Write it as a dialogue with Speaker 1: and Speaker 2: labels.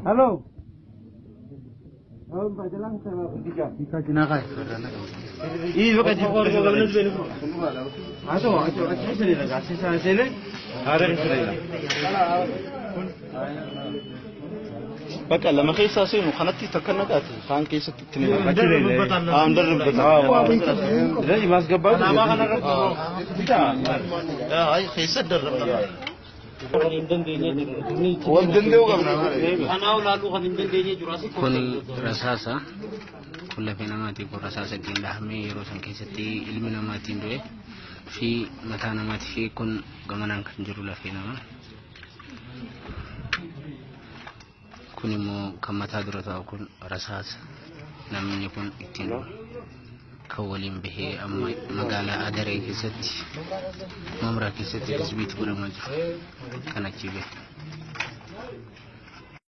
Speaker 1: Halo.
Speaker 2: Bakka lama keessaa seenu kanatti takka naqaati kaan keessatti itti ni keessa darrabna. Wal danda'uu qabna.
Speaker 3: Kun rasaasa. Kun lafee namaatii kun rasaasa ittiin dhahamee yeroo san keessatti ilmi namaa ittiin du'e fi mataa namaatii fi kun gamanaan kan jiru lafee namaa. Kun immoo kan mataa dura taa'u kun rasaasa namni kun ittiin du'e. Kan waliin bahee amma magaalaa Adaree keessatti Mamraa keessatti tasbiitti godhamaa jiru. Kan achi bahe.